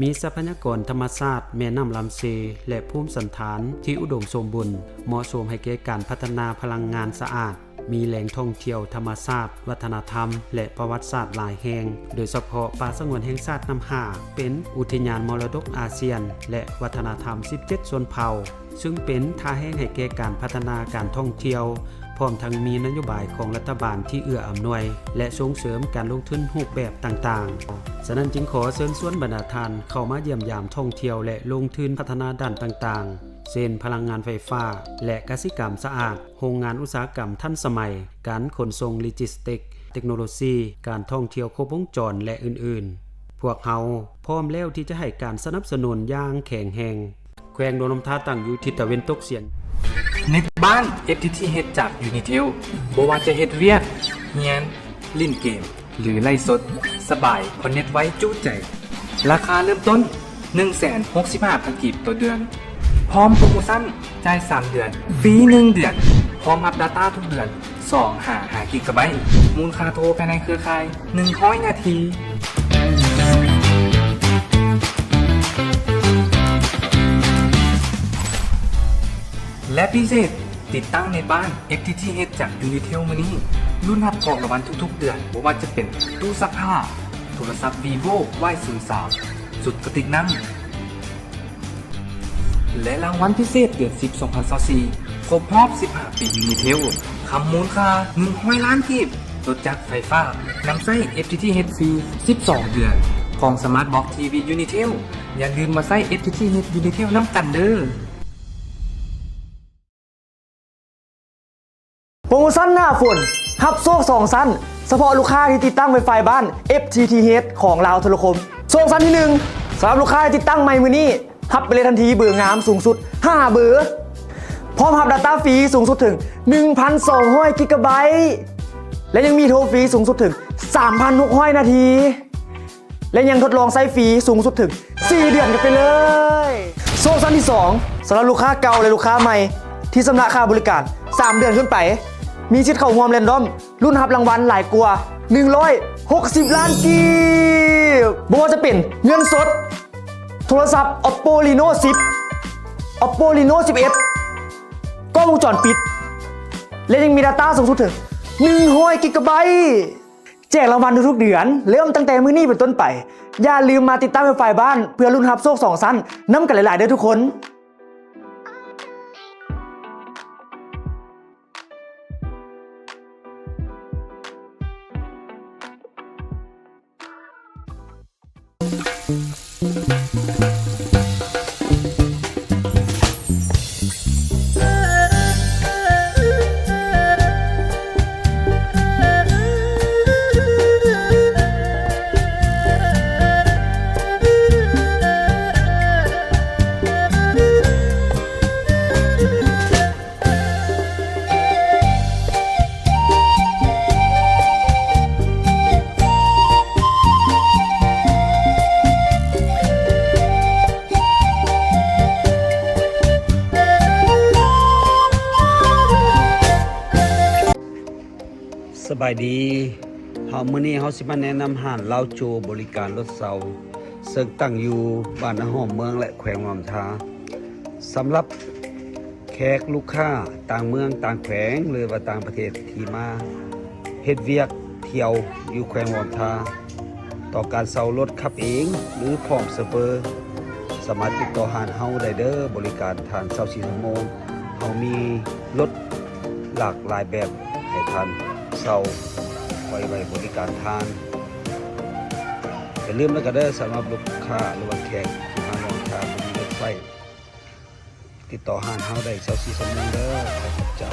ມີຊັບພະຍາກອນທຳມະຊາດ, ແມ່ນ້ຳລຳເຊ ແລະ ພູມສັນຖານທີ່ອຸດົມສົມບູນ, ເໝາະສົມໃຫ້ແກ່ການພັດທະນາພະລັງງານສະອາດ. ມີແຫຼ່ງທ່ອງທ່ຽວທຳມະຊາດ, ວັດທະນະທຳ ແລະ ປະຫວັດສາດຫຼາຍແຫ່ງ, ໂດຍສະເພາະປ່າສະຫງວນແຫ່ງຊາດນ້ຳຫ້າ ເປັນອຸທິຍານມໍລະດົກອາຊຽນ ແລະ ວັດທະນະທຳສິບເຈັດຊົນເຜົ່າ, ຊຶ່ງເປັນທ່າແຮງໃຫ້ແກ່ການພັດທະນາການທ່ອງທ່ຽວ, ພ້ອມທັງມີນະໂຍບາຍຂອງລັດຖະບານທີ່ເອື້ອອຳນວຍ ແລະ ສົ່ງເສີມການລົງທຶນຮູບແບບຕ່າງໆ. ສະນັ້ນຈຶ່ງຂໍເຊີນຊວນບັນດາທ່ານເຂົ້າມາຢ້ຽມຢາມທ່ອງທ່ຽວ ແລະ ລົງທຶນພັດທະນາດ້ານຕ່າງໆ ເຊັ່ນ ພະລັງງານໄຟຟ້າ ແລະ ກະສິກຳສະອາດ, ໂຮງງານອຸດສາຫະກຳທັນສະໄໝ, ການຂົນສົ່ງໂລຈິສຕິກ, ເຕັກໂນໂລຊີ, ການທ່ອງທ່ຽວຄົບວົງຈອນ ແລະ ອື່ນໆ. ພວກເຮົາພ້ອມແລ້ວທີ່ຈະໃຫ້ການສະໜັບສະໜູນຢ່າງແຂງແຮງ. ແຂວງຫຼວງນ້ຳທາຕັ້ງຢູ່ທິດຕາເວັນຕົກສຽງ. ເນັດບ້ານ ເອັຟ ທີ ທີ ເອັດ ຈາກ Unitel ບໍ່ວ່າຈະເຮັດວຽກ, ຮຽນ, ຫຼິ້ນເກມ ຫຼື ໄລຟ໌ສົດ ສະບາຍ ເພາະເນັດໄວຈຸໃຈ. ລາຄາເລີ່ມຕົ້ນ ໜຶ່ງແສນຫົກສິບຫ້າພັນກີບຕໍ່ເດືອນ, ພ້ອມໂປຣໂມຊັນ ຈ່າຍສາມເດືອນ ຟຣີໜຶ່ງເດືອນ, ພ້ອມຮັບດາຕ້າທຸກເດືອນ ສອງຫາຫ້າກິກະໄບ, ມູນຄ່າໂທພາຍໃນເຄືອຂ່າຍ ໜຶ່ງຮ້ອຍນາທີ. ແລະ ພິເສດ, ຕິດຕັ້ງເນັດບ້ານ ເອັຟ ທີ ທີ ເອັດ ຈາກ Unitel ມື້ນີ້, ລຸ້ນຮັບຂອງລາງວັນທຸກໆເດືອນ, ບໍ່ວ່າຈະເປັນຕູ້ຊັກຜ້າ, ໂທລະສັບ Vivo Y ສູນສາມ, ຊຸດກະຕິກນ້ຳ ແລະ ລາງວັນພິເສດເດືອນສິບ ສອງພັນຊາວສີ່ ຄົບຮອບສິບຫ້າປີ Unitel ຄຳມູນຄ່າ ໜຶ່ງຮ້ອຍລ້ານກີບ, ລົດຈັກໄຟຟ້າ, ນຳໃຊ້ ເອັຟ ທີ ທີ ເອັດ ຟຣີ ສິບສອງເດືອນ, ກ່ອງ Smart Box ທີວີ Unitel. ຢ່າລືມມາໃຊ້ ເອັຟ ທີ ທີ ເອັດ Unitel ນຳກັນເດີ້. ໂປຣໂມຊັນໜ້າຝົນ ຮັບໂຊກສອງຊັ້ນ ສະເພາະລູກຄ້າທີ່ຕິດຕັ້ງ Wi-Fi ບ້ານ ເອັຟ ທີ ທີ ເອັດ ຂອງລາວໂທລະຄົມ. ໂຊກຊັ້ນທີໜຶ່ງ ສຳລັບລູກຄ້າທີ່ຕິດຕັ້ງໃໝ່ມື້ນີ້ ຮັບໄປເລີຍທັນທີເບີງາມສູງສຸດຫ້າເບີ ພ້ອມຮັບດາຕ້າຟຣີສູງສຸດເຖິງ ໜຶ່ງພັນສອງຮ້ອຍກິກະໄບ ແລະ ຍັງມີໂທຟຣີສູງສຸດເຖິງ ສາມພັນຫົກຮ້ອຍນາທີ ແລະ ຍັງທົດລອງໃຊ້ຟຣີສູງສຸດເຖິງສີ່ເດືອນກັນໄປເລີຍ. ໂຊກຊັ້ນທີສອງ ສຳລັບລູກຄ້າເກົ່າ ແລະ ລູກຄ້າໃໝ່ທີ່ຊຳລະຄ່າບໍລິການສາມເດືອນຂຶ້ນໄປ ມີສິດເຂົ້າຮ່ວມແຣນດອມ ລຸ້ນຮັບລາງວັນຫຼາຍກວ່າໜຶ່ງຮ້ອຍຫົກສິບລ້ານກີບ. ບໍ່ວ່າຈະເປັນເງິນສົດ, ໂທລະສັບ Oppo Reno ສິບ, Oppo Reno ສິບເອັດ, ກ້ອງວົງຈອນປິດ ແລະ ຍັງມີ data ສູງສຸດເຖິງໜຶ່ງຮ້ອຍກິກະໄບ. ແຈກລາງວັນທຸກໆເດືອນ ເລີ່ມຕັ້ງແຕ່ມື້ນີ້ເປັນຕົ້ນໄປ. ຢ່າລືມມາຕິດຕັ້ງ Wi-Fi ບ້ານ ເພື່ອລຸ້ນຮັບໂຊກສອງຊັ້ນນຳກັນຫຼາຍໆເດີທຸກຄົນ. ສະບາຍດີ. ເຮົາ ມື້ນີ້ເຮົາຊິມາແນະນຳຮ້ານລາວໂຈ ບໍລິການລົດເຊົ່າ ເຊິ່ງຕັ້ງຢູ່ບ້ານນາຫ້ອມເມືອງ ແລະ ແຂວງຫຼວງນ້ຳທາ. ສຳລັບແຂກລູກຄ້າຕ່າງເມືອງຕ່າງແຂວງ ຫຼືວ່າຕ່າງປະເທດທີ່ມາເຮັດວຽກທ່ຽວຢູ່ແຂວງຫຼວງນ້ຳທາ ຕ້ອງການເຊົ່າລົດຂັບເອງ ຫຼື ພ້ອມໂຊເຟີ ສາມາດຕິດຕໍ່ຮ້ານເຮົາໄດ້ເດີ້ ບໍລິການທ່ານຊາວສີ່ຊົ່ວໂມງ. ເຮົາມີລົດຫຼາກຫຼາຍແບບໃຫ້ທ່ານເຊົ່າໄວ້ ໄວ້ບໍລິການທ່ານ. ຢ່າລືມນະກະເດີ້ ສຳລັບລູກຄ້າ ຫຼືວ່າແຂກທີ່ມາຫຼວງນ້ຳທາບໍ່ມີລົດໃຊ້ ຕິດຕໍ່ຮ້ານເຮົາໄດ້ຊາວສີ່ຊົ່ວໂມງເດີ້. ຂອບໃຈ.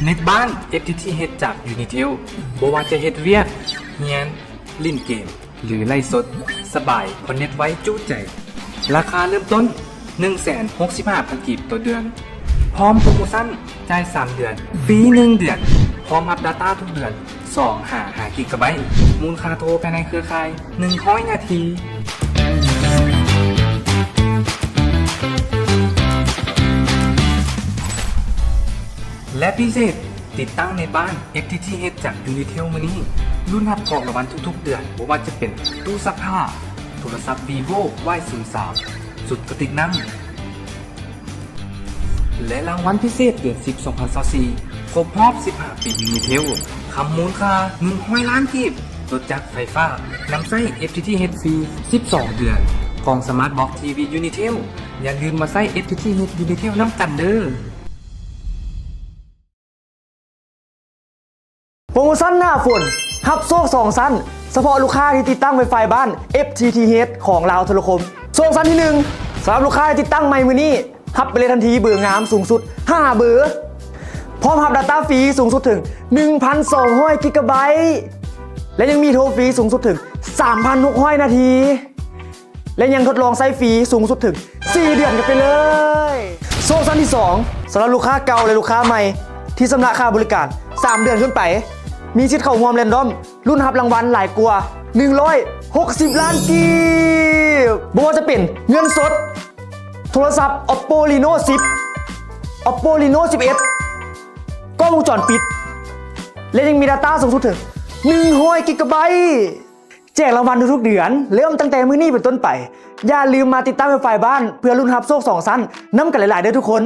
ເນັດບ້ານ ເອັຟທີທີເອັດ ຈາກ Unitel ບໍ່ວ່າຈະເຮັດວຽກ, ຮຽນ, ຫຼິ້ນເກມ ຫຼື ໄລຟ໌ສົດ ສະບາຍ ເພາະເນັດໄວຈຸໃຈ. ລາຄາເລີ່ມຕົ້ນໜຶ່ງແສນຫົກສິບຫ້າພັນກີບຕໍ່ເດືອນ ພ້ອມໂປຣໂມຊັນ ຈ່າຍສາມເດືອນ ຟຣີໜຶ່ງເດືອນ ພ້ອມຮັບ data ທຸກເດືອນ ສອງຫາຫ້າກິກະໄບ ມູນຄ່າໂທພາຍໃນເຄືອຂ່າຍໜຶ່ງຮ້ອຍນາທີ ແລະ ພິເສດ ຕິດຕັ້ງໃນບ້ານ ເອັຟທີທີເອັດ ຈາກ Unitel ມື້ນີ້ ລຸ້ນຮັບຂອງລາງວັນທຸກໆເດືອນ ບໍ່ວ່າຈະເປັນຕູ້ຊັກຜ້າ, ໂທລະສັບ Vivo Y ສູນສາມ, ຊຸດກະຕິກນ້ຳ ແລະ ລາງວັນພິເສດເດືອນສິບ ສອງພັນຊາວສີ່ ຄົບຮອບສິບຫ້າປີ Unitel ຄຳມູນຄ່າໜຶ່ງຮ້ອຍລ້ານກີບ, ລົດຈັກໄຟຟ້ານຳໃຊ້ ເອັຟທີທີເອັດ ຟຣີສິບສອງເດືອນ, ກ້ອງ Smart Box ທີວີ Unitel. ຢ່າລືມມາໃຊ້ ເອັຟທີທີເອັດ Unitel ນຳກັນເດີ້. ໂປຣໂມຊັນໜ້າຝົນ ຮັບໂຊກສອງຊັ້ນ ສະເພາະລູກຄ້າທີ່ຕິດຕັ້ງ Wi-Fi ບ້ານ ເອັຟທີທີເອັດ ຂອງລາວໂທລະຄົມ. ໂຊກຊັ້ນທີໜຶ່ງ ສຳລັບລູກຄ້າທີ່ຕິດຕັ້ງໃໝ່ມື້ນີ້ ຮັບໄປເລີຍທັນທີເບີງາມສູງສຸດຫ້າເບີ ພ້ອມຮັບ data ຟຣີສູງສຸດເຖິງໜຶ່ງພັນສອງຮ້ອຍກິກະໄບ ແລະ ຍັງມີໂທຟຣີສູງສຸດເຖິງສາມພັນຫົກຮ້ອຍນາທີ ແລະ ຍັງທົດລອງໃຊ້ຟຣີສູງສຸດເຖິງສີ່ເດືອນກັນໄປເລີຍ. ໂຊກຊັ້ນທີສອງ ສຳລັບລູກຄ້າເກົ່າ ແລະ ລູກຄ້າໃໝ່ທີ່ຊຳລະຄ່າບໍລິການສາມເດືອນຂຶ້ນໄປ ມີສິດເຂົ້າຮ່ວມແຣນດອມ ລຸ້ນຮັບລາງວັນຫຼາຍກວ່າໜຶ່ງຮ້ອຍຫົກສິບລ້ານກີບ. ບໍ່ວ່າຈະເປັນເງິນສົດ, ໂທລະສັບ Oppo Reno ສິບ, Oppo Reno ສິບເອັດ, ກ້ອງວົງຈອນປິດ ແລະ ຍັງມີ data ສູງສຸດເຖິງໜຶ່ງຮ້ອຍກິກະໄບ. ແຈກລາງວັນທຸກໆເດືອນ ເລີ່ມຕັ້ງແຕ່ມື້ນີ້ເປັນຕົ້ນໄປ. ຢ່າລືມມາຕິດຕັ້ງ Wi-Fi ບ້ານ ເພື່ອລຸ້ນຮັບໂຊກສອງຊັ້ນນຳກັນຫຼາຍໆເດີ້ທຸກຄົນ.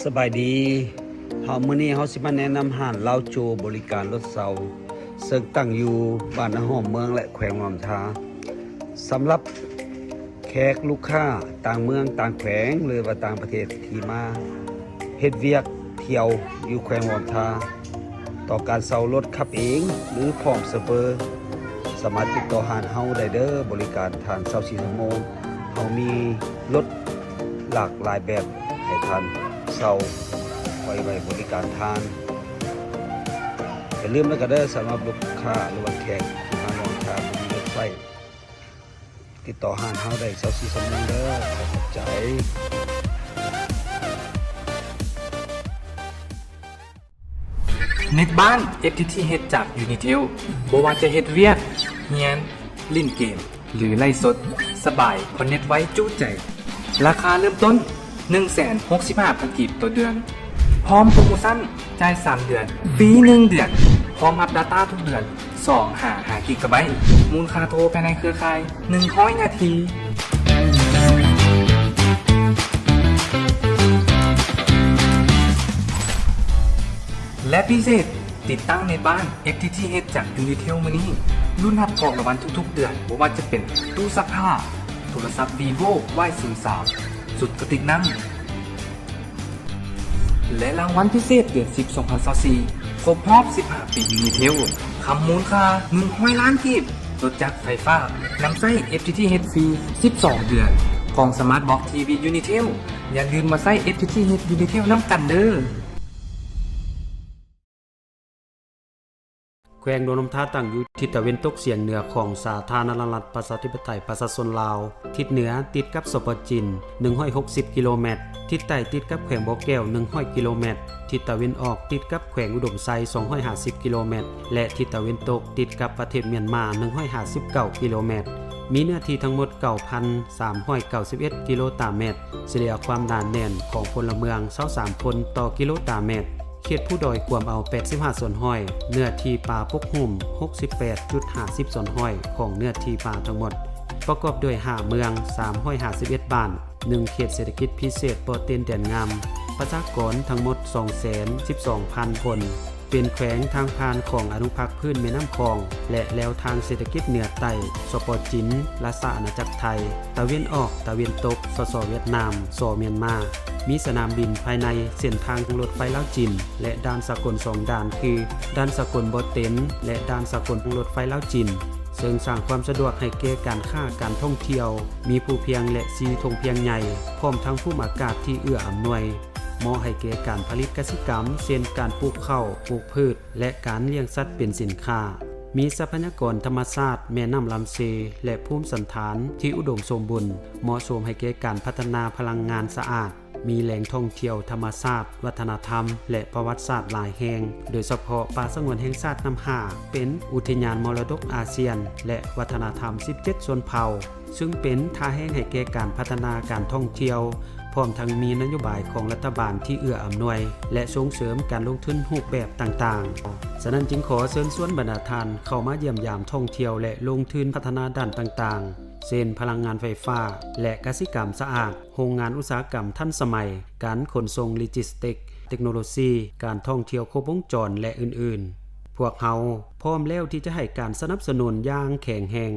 ສະບາຍດີ. ເຮົາ ມື້ນີ້ເຮົາຊິມາແນະນຳຮ້ານລາວໂຈ ບໍລິການລົດເຊົ່າ ເ ເຊິ່ງຕັ້ງຢູ່ບ້ານນາຫ້ອມເມືອງ ແລະ ແຂວງຫຼວງນ້ຳທາ. ສຳລັບແຂກລູກຄ້າຕ່າງເມືອງຕ່າງແຂວງ ຫຼືວ່າຕ່າງປະເທດທີ່ມາເຮັດວຽກທ່ຽວຢູ່ແຂວງຫຼວງນ້ຳທາ ຕ້ອງການເຊົ່າລົດຂັບເອງ ຫຼືພ້ອມໂຊເຟີ ສາມາດຕິດຕໍ່ຮ້ານເຮົາໄດ້ເດີ້. ບໍລິການທ່ານຊາວສີ່ຊົ່ວໂມງ. ເຮົາມີລົດຫຼາກຫຼາຍແບບໃຫ້ທ່ານເຊົ່າໄວ້ ໄວ້ບໍລິການທ່ານ. ຢ່າລືມນະກະເດີ້ ສຳລັບລູກຄ້າ ຫຼືວ່າແຂກທີ່ມາຫຼວງນ້ຳທາ ບໍ່ມີລົດໃຊ້ ຕິດຕໍ່ຮ້ານເຮົາໄດ້ຊາວສີ່ຊົ່ວໂມງເດີ້. ຂອບໃຈ. ເນັດບ້ານ ເອັຟທີທີເອັດ ຈາກ Unitel ບໍ່ວ່າຈະເຮັດວຽກ, ຮຽນ, ຫຼິ້ນເກມ ຫຼື ໄລຟ໌ສົດ ສະບາຍ ເພາະເນັດໄວຈຸໃຈ. ລາຄາເລີ່ມຕົ້ນ ໜຶ່ງແສນຫົກສິບຫ້າພັນກີບຕໍ່ເດືອນ ພ້ອມໂປຣໂມຊັນ ຈ່າຍສາມເດືອນ ຟຣີໜຶ່ງເດືອນ ພ້ອມຮັບດາຕ້າທຸກເດືອນ ສອງຫາຫ້າກິກະໄບ ມູນຄ່າໂທພາຍໃນເຄືອຂ່າຍ ໜຶ່ງຮ້ອຍນາທີ ແລະ ພິເສດ ຕິດຕັ້ງເນັດບ້ານ ເອັຟທີທີເອັດ ຈາກ Unitel ມື້ນີ້ ລຸ້ນຮັບຂອງລາງວັນທຸກໆເດືອນ ບໍ່ວ່າຈະເປັນຕູ້ຊັກຜ້າ, ໂທລະສັບ Vivo Y ສູນສາມ, ຊຸດກະຕິກນ້ຳ ແລະ ລາງວັນພິເສດເດືອນສິບ ສອງພັນຊາວສີ່ ຄົບຮອບສິບຫ້າປີ Unitel ຄຳມູນຄ່າ ໜຶ່ງຮ້ອຍລ້ານກີບ, ລົດຈັກໄຟຟ້າ, ນຳໃຊ້ ເອັຟທີທີເອັດ ຟຣີ ສິບສອງເດືອນ, ກ້ອງ Smart Box ທີວີ Unitel. ຢ່າລືມມາໃຊ້ ເອັຟທີທີເອັດ Unitel ນຳກັນເດີ້. ແຂວງຫຼວງນ້ຳທາຕັ້ງຢູ່ທິດຕາເວັນຕົກສຽງເໜືອຂອງສາທາລະນະລັດ ປະຊາທິປະໄຕ ປະຊາຊົນລາວ, ທິດເໜືອຕິດກັບ ສປ ຈີນ ໜຶ່ງຮ້ອຍຫົກສິບກິໂລແມັດ, ທິດໃຕ້ຕິດກັບແຂວງບໍ່ແກ້ວ ໜຶ່ງຮ້ອຍກິໂລແມັດ, ທິດຕາເວັນອອກຕິດກັບແຂວງອຸດົມໄຊ ສອງຮ້ອຍຫ້າສິບກິໂລແມັດ ແລະ ທິດຕາເວັນຕົກຕິດກັບປະເທດມຽນມາ ໜຶ່ງຮ້ອຍຫ້າສິບເກົ້າກິໂລແມັດ. ມີເນື້ອທີ່ທັງໝົດ ເກົ້າພັນສາມຮ້ອຍເກົ້າສິບເອັດກິໂລຕາແມັດ, ສະເລ່ຍຄວາມໜາແໜ້ນຂອງພົນລະເມືອງ ຊາວສາມຄົນຕໍ່ກິໂລຕາແມັດ. ເຂດພູດອຍກວມເອົາ ແປດສິບຫ້າສ່ວນຮ້ອຍ, ເນື້ອທີ່ປ່າປົກຫຸ້ມ ຫົກສິບແປດຈຸດຫ້າສິບສ່ວນຮ້ອຍຂອງເນື້ອທີ່ປ່າທັງໝົດ, ປະກອບດ້ວຍ ຫ້າເມືອງ ສາມຮ້ອຍຫ້າສິບເອັດບ້ານ, ໜຶ່ງເຂດເສດຖະກິດພິເສດບໍ່ເຕັນແດນງາມ, ປະຊາກອນທັງໝົດ ສອງແສນສິບສອງພັນຄົນ, ເປັນແຂວງທາງຜ່ານຂອງອະນຸພາກພື້ນແມ່ນ້ຳຂອງ ແລະ ແລວທາງເສດຖະກິດເໜືອໃຕ້ ສປ ຈີນ, ລາຊະອານາຈັກໄທ, ຕາເວັນອອກ, ຕາເວັນຕົກ, ສສ ຫວຽດນາມ, ສ ມຽນມາ, ມີສະໜາມບິນພາຍໃນ, ເສັ້ນທາງລົດໄຟລາວຈີນ ແລະ ດ່ານສາກົນສອງດ່ານ ຄື ດ່ານສາກົນບໍ່ເຕັນ ແລະ ດ່ານສາກົນລົດໄຟລາວຈີນ, ເຊິ່ງສ້າງຄວາມສະດວກໃຫ້ແກ່ການຄ້າການທ່ອງທ່ຽວ, ມີພູພຽງ ແລະ ສີທົ່ງພຽງໃຫຍ່, ພ້ອມທັງພູມອາກາດທີ່ເອື້ອອຳນວຍ, ເໝາະໃຫ້ແກ່ການຜະລິດກະສິກຳ ເຊັ່ນ ການປູກເຂົ້າ, ປູກພືດ ແລະ ການລ້ຽງສັດເປັນສິນຄ້າ. ມີຊັບພະຍາກອນທຳມະຊາດ, ແມ່ນ້ຳລຳເຊ ແລະ ພູມສັນຖານທີ່ອຸດົມສົມບູນ, ເໝາະສົມໃຫ້ແກ່ການພັດທະນາພະລັງງານສະອາດ, ມີແຫຼ່ງທ່ອງທ່ຽວທຳມະຊາດ, ວັດທະນະທຳ ແລະ ປະຫວັດສາດຫຼາຍແຫ່ງ, ໂດຍສະເພາະປ່າສະຫງວນແຫ່ງຊາດນ້ຳຫ້າ ເປັນອຸທິຍານມໍລະດົກອາຊຽນ ແລະ ວັດທະນະທຳສິບເຈັດຊົນເຜົ່າ, ເຊິ່ງເປັນທ່າແຮງໃຫ້ແກ່ການພັດທະນາການທ່ອງທ່ຽວ, ພ້ອມທັງມີນະໂຍບາຍຂອງລັດຖະບານທີ່ເອື້ອອຳນວຍ ແລະ ສົ່ງເສີມການລົງທຶນຮູບແບບຕ່າງໆ. ສະນັ້ນຈຶ່ງຂໍເຊີນຊວນບັນດາທ່ານເຂົ້າມາຢ້ຽມຢາມທ່ອງທ່ຽວ ແລະ ລົງທຶນພັດທະນາດ້ານຕ່າງໆ ເຊັ່ນ ພະລັງງານໄຟຟ້າ ແລະ ກະສິກຳສະອາດ, ໂຮງງານອຸດສາຫະກຳທັນສະໄໝ, ການຂົນສົ່ງໂລຈິສຕິກ, ເຕັກໂນໂລຊີ, ການທ່ອງທ່ຽວຄົບວົງຈອນ ແລະ ອື່ນໆ. ພວກເຮົາພ້ອມແລ້ວທີ່ຈະໃຫ້ການສະໜັບສະໜູນຢ່າງແຂງແຮງ.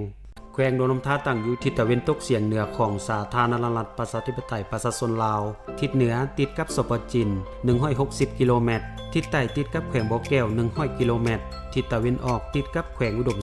ແຂວງຫຼວງນ້ຳທາຕັ້ງຢູ່ທິດຕາເວັນຕົກສຽງເໜືອຂອງສາທາລະນະລັດ ປະຊາທິປະໄຕ ປະຊາຊົນລາວ, ທິດເໜືອຕິດກັບ ສປ ຈີນ ໜຶ່ງຮ້ອຍຫົກສິບກິໂລແມັດ, ທິດໃຕ້ຕິດກັບແຂວງບໍ່ແກ້ວ ໜຶ່ງຮ້ອຍກິໂລແມັດ, ທິດຕາເວັນອອກຕິດກັບແຂວງອຸດົມ